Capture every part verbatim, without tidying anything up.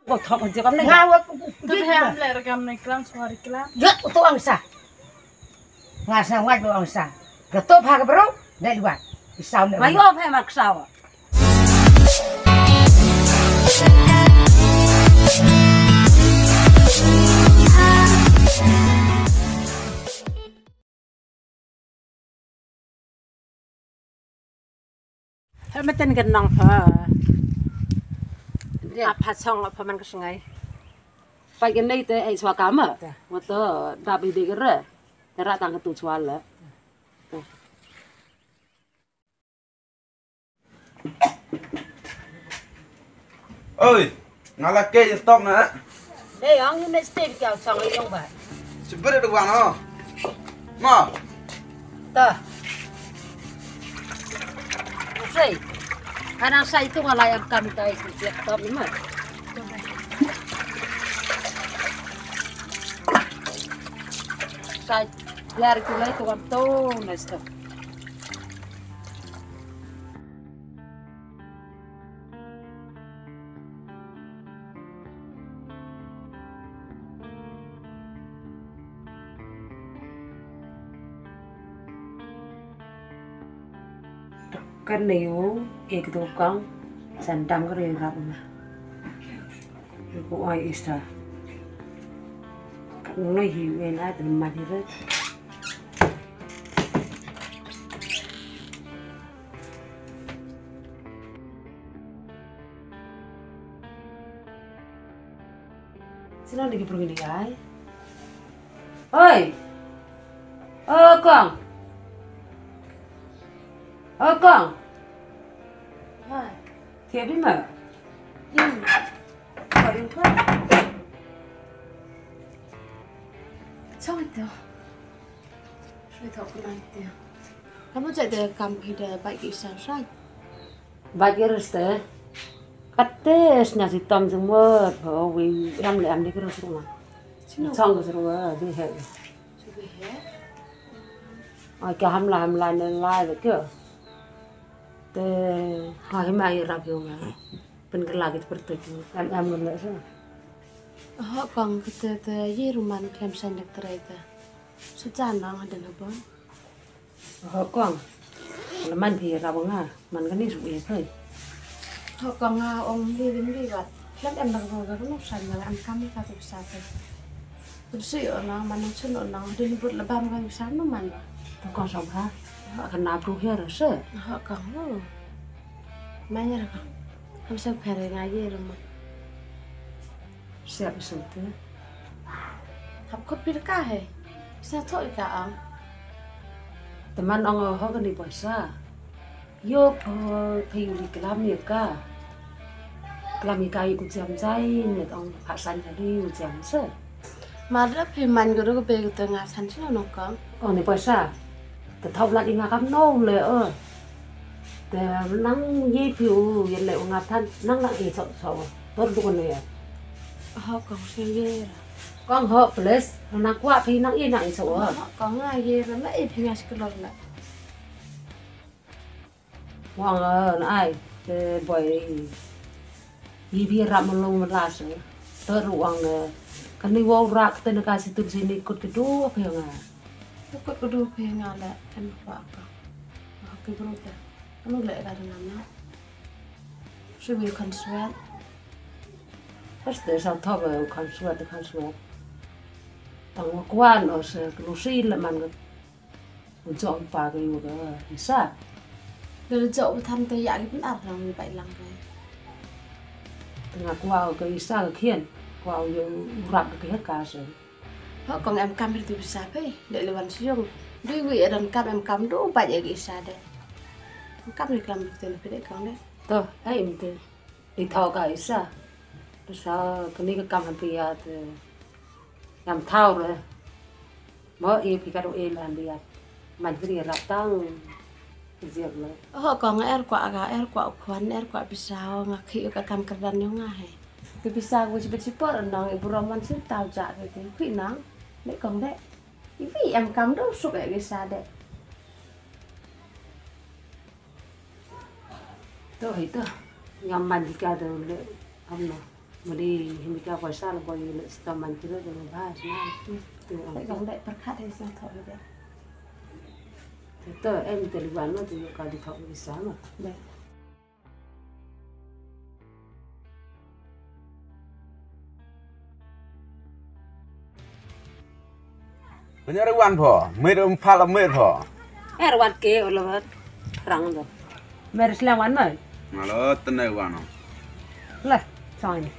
Ko thok je kam ne. Nga wa. Tu ha am le rekam ne klam, suara klam. Ya, tu angsa. Nga sa ngat bo angsa. Ka to pha ka bro, dai luat. Isa ne. Mayo pha maksawa. Hal meten gen nong pha. Ap pha song ap pha man ka sngai. Pai gen nei te ai swa kama. Mo to dap i de gere. Te ra tang ka tu swa le. Oi, nga la ke stop na. Dei ong yu ne step kya chong yong ba. Sibir de wan ho. Ma. Ta. Sei. Kana sai tu nga la yang kam tai ku siap stop ni ma. Sai. Biar ku lai tu kam tu na stop. Kan ne yo ek do kang san dam kare rap ma. Ko ai ista. Kan ne hi wen ai tan ma di re. Sino ni ki purung ni ai? Oi. Oh, kong. Oh, kong. Hai. Tiap lima. Hmm. Paling kuat. Cong itu. Shu thok ku nang te. Kamu cak te kam phi da bait ki sa sa. Bait ki rus te. Kat te sna si tom jong mot. Ba wi ram le am de ki rus ruma. Sino? Chong ki rus ruma di he. Shu bi he. Ai ka hamla hamla ne lai le kyo. Te ha hi ma i rap yo nga. Pen kela ki te pertek. Am am ngam le sa. Ho kong kete te ye ruman klem san dek terai te. Sa jan nang hadin habon. Ho kong. Leman phi rap nga man kani su ye phai. Ho kong nga ong li lim li wat. Klem em dang ko ga no san nga em kam ka tu sa te. Kun si o nang man nang sun o nang din but lebam ka tu sa no man. Tu kong sa ha. Ha kana bru her se. Ha kong ho. Ma yer kong. Kam sa pher nga ye ruman. Siap sum te. Hap khut pir ka he. Sa thok ka ang. Teman ong ho kani poisa. Yo pho phi uli klam ye ka. Klam ye ka ye ku jam jai ne ong pha san ka di u jam se. Ma da phi man ko do ko pe ko te nga san sino no kong. Ong ni poisa. Te thau lat i nga kam no le o. Te nang ye phi u ye le u nga than nang nang i so so. Tor du ko ne ya. Ho kong sing ye ra. Kong ho please. Nang kwah phi nang i nang i so o. Ho kong nga ye ra na i phi nga sikulor na. Wang na ai te boy. Yi bi rap melo melas. Ter wang ne. Kani wau rak te na ka situ sini kut kedu phi nga. Te kut kedu phi nga le em pa ka. Oke bro te. Anu le ka dengan na. Shu bi kan suat. Pas te sa thok kan suat kan suat. Tang wa kwan o se kenu si le man ka. U jok pa ka yu ka isa. Da jok ba tham te ya ki pyn ar lang ni bai lang ka. Tengah kwah ka isa ka khian. Kwah u yu rap ka khian ka se. Ho kong em kam ri tu bisa pe. Dek lewan siung. Dui wi edan kam em kam du bai ya ki isa de. Em kam ri klam ri tu ni pe dek kong de. To, ai em te. Di thau ka isa. Sa kani ka kam han pia te. Ngam thau re. Mo e phi ka do e man pia. Man phi rap tang. Ziak le. Ho kong er kwa ka er kwa khwan er kwa pisa nga khi ka kam kerdan yo nga he. Ki pisa ku chi pit chi por nang i burom man sin tau ja ke ki khi nang. Ne kong de. I wi em kam do suk e ki sa de. To hi to. Ngam man ki ka do le. Am no. Mari himi ka poisa la boi le sta man tiro de ba sna tu tu ang. Dei kong dei pyrkhat hai sang thok le dei. Tu em te liwan no tu ka di thok isa no. Dei. Menyari wan pho, mir um phala mir pho. Er wan ke olo wan rang do. Mer slang wan mai. Malo tenai wan. Lah, soalnya.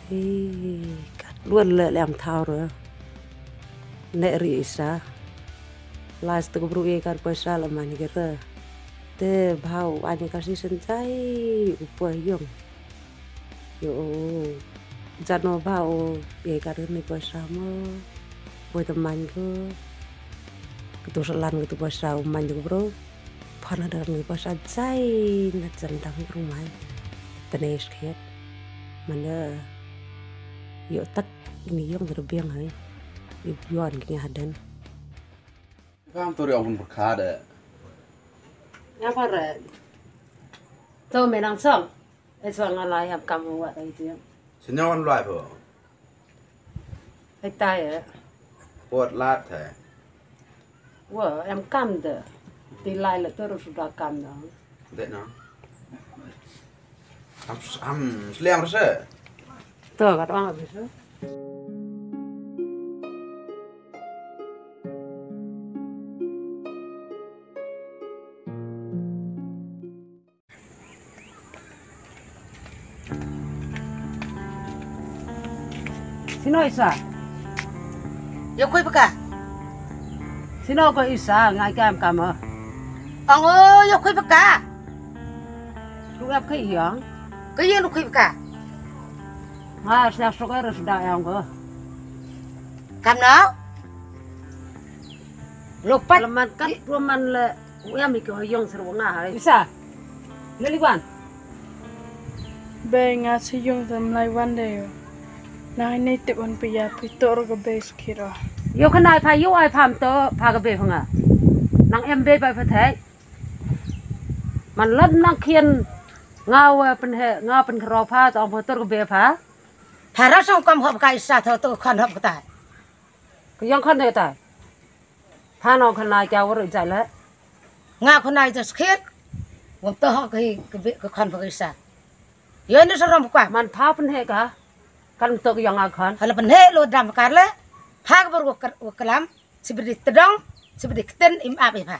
Hi, kat luan le lem thau re. Ne ri isa. Las tu bru e kan poisa le mani kere. Te bhau ani kasi sentai upo yong. Yo, jano bhau e kan ni poisa mo. Poi te man ko. Kitu selan kitu poisa u man tu bru. Phana da ngi pasa jai na jang dang rumai. Tane skhet. Mana yo tak ni yong da biang hai. I yuan ki hadan. Pam tu ri ong pun perkada. Apa re? Tu menang song. Eh, song ngalai ham kamu wak tadi tu ya. Senyawan lai pho. Hai tai eh. Pot lat hai. Wa em kam de. Ti lai le terus sudah kam dong. Dek no. Am am sliang rasa. Tu kat orang habis tu. Sino isa? Yo khui paka. Sino ko isa ngai kam kama. Ang o yo khui paka. Lu ap khui yang. Ko yo lu khui paka. Ma sna sok er sda yang ko. Kam no. Lu pat. Leman kat leman le. Uyam iko yong seru nga hai. Isa. Leliwan. Bei nga si yung tem lai wan de yo. Nang ini tip wan pia pi tor ga bei skira. Yo kena ai pha yo ai pham to pha ga bei nga. Nang em bei bai pha thai. Man lat nang khian nga wa pen he nga pen kro pha to pha tor ga bei pha. Pha ra song kam hop ka isa to to khan hop ka tai. Ka yong khan de tai. Pha no khan nai ka wor jai le. Nga khan nai ja skhit. Won to ho ka hi ka bi ka khan ba ka isa. Yo ni sa rom kwa. Man pha pynhe ka. Kan to ka yong nga khan. Hala pynhe lo dam kar le. Pha ka bor wa klam. Sibidi tedong. Sibidi kten im ap i pha.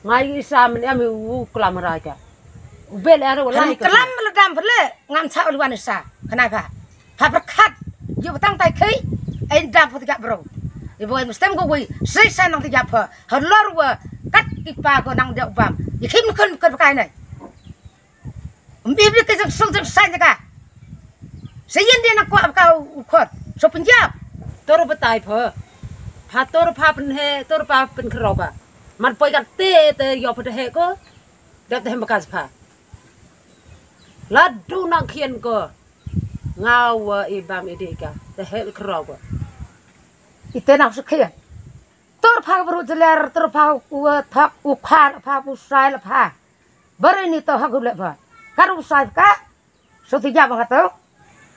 Ngai isa men em u klam ra ka. U bel er u lai ka. Klam la dam phle ngam cha u wan isa. Khnai pha. Pha pyrkhat. Yu batang tai khei. Ai dam pha tiga bro. I boi mustem ko wei. Sei sa nang tiga pha. Halor wa kat ki pa ko nang dia bam. I khim khun khun pakai nai. Mbi bli ke jeng sung jeng sai ka. Sa yin dia na kwa ka u khot. So Punjab. Tor batai pha. Pha tor pha pynhe, tor pha pynkhraw ka. Man poi ka te te yo pha te he ko. Dap te hem ka pha. La du nang khian ko. Nga wa i bam i dei ka. Te he khraw ko. I te nang su khian. Tor pha bru jeler, tor pha u thak u khar pha u sai la pha. Bari ni to ha gule pha. Karu sai ka. So ti ja ba to.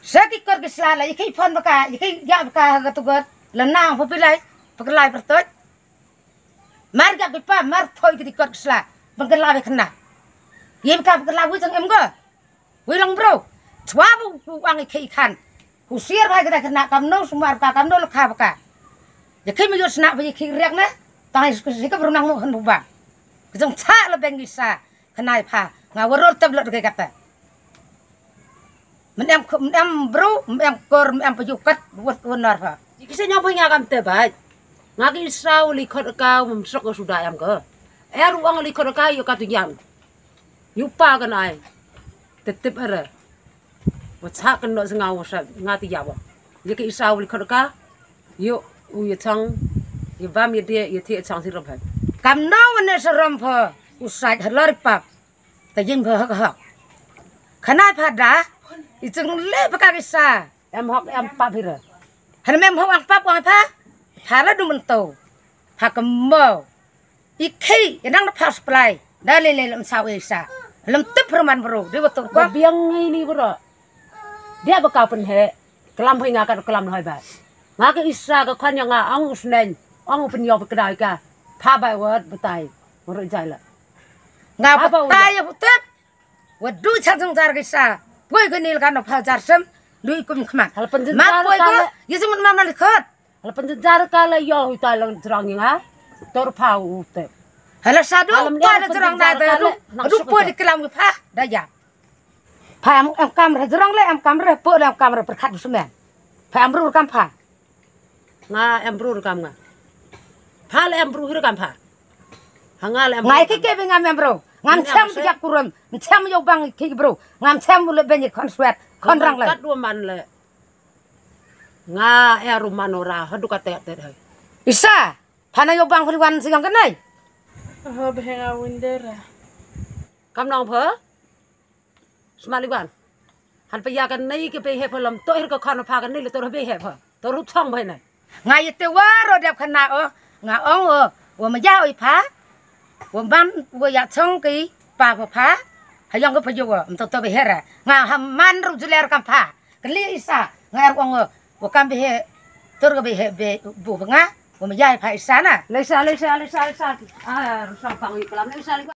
Se ki kor ki sla la, i ki phon ba ka, i ki ja ba ka ha tu got. La nang pha pilai, pa kalai pertot. Mar ja bi pa, mar thoi ki kor ki sla. Ba ka la be khna. Ye ba ka ba ka la wi jang em go. Wi long bro. Chwa bu bu ang i ki khan. Ku siar ba ka da khna kam no sumar ka kam no la kha ba ka. Ye ki mi yo sna ba ye ki riak na. Tang i ki ka bru nang mo khan bu ba. Ka jong cha la beng ki sa. Khnai pha, nga waror tep lot ke kata. Men em, men em bru, men em kor, men em pajukat, wat wanar pha. Ki se nyong pha nga kam te bai. Nga ki sa u li khot ka, um sok u suda em ko. Er u ang li khot ka, yu ka tu yam. Yu pa kan ai. Tetep era. Wa cha kan no sa nga wa sa nga ti ya wa. Ye ki isa wa li khot ka. Yo u ye chang. Ye bam ye de ye ti chang si rom hai. Kam no wa ne sa rom pha. U sa ha lor pap. Ta yin pha hak hak. Khana pha da. I chung le pha ka ki sa. Em hak em pap hi ra. Hana mem hong ang pap wang pha. Pha la du mynto. Pha kembo. I khi i nang na pha supply. Da le le lem saw i sa. Lem tip roman bro. Di betul ko. Biang ngi ni bro. Dia ba ka pen he. Kelam hoi nga ka kelam hoi ba. Nga ka isa ka khan yang nga ang usnen. Ang u pen yo kedai ka. Pha bai wat betai. Ngoro jai la. Nga betai ya betul. Wa du cha jong jar ka isa. Poi ka nil ka no pha jar sem. Du i kum khmat. Hal pen jong jar ka le. Ya semen mama likhot. Hal pen jong jar ka le yo hu ta lang jrang nga. Tor pha u te. Hala sadu ta le jrang na da du. Du poi di kelam pha da ya. Pha em em kam re jrang le em kam re po le em kam re perkhat semen. Pha em ru kam pha. Nga em bru rekam nga. Pha le em bru hi rekam pha. Ha nga le em bru. Ngai ki ke bi ngam em bru. Ngam chem bi jak kurum. Chem yo bang ki bru. Ngam chem le ben kon swet. Kon rang le. Kat dua man le. Nga e ru man ora ha du ka te te hai. Isa. Pha na yo bang hri wan si yang kenai. Ho be nga windera. Kam nong pha. Smali wan. Han pa ya kan nei ke pe he pha lam to her ka khan pha kan nei le to be he pha. To ru thong bai nei. Nga ye te wa ro dep khana o. Nga ong o. Wa ma ya oi pha. Wa man wa ya chong ki pa pha pha. Ha yong ka pha yo wa. Mto to be he ra. Nga ha man ru jler kam pha. Kali isa. Nga er ong o. Wa kam be he. To ru be he be bu nga. Wa ma ya pha isa na. Leisa leisa leisa leisa. Ah, ru sang pang i kalam leisa leisa.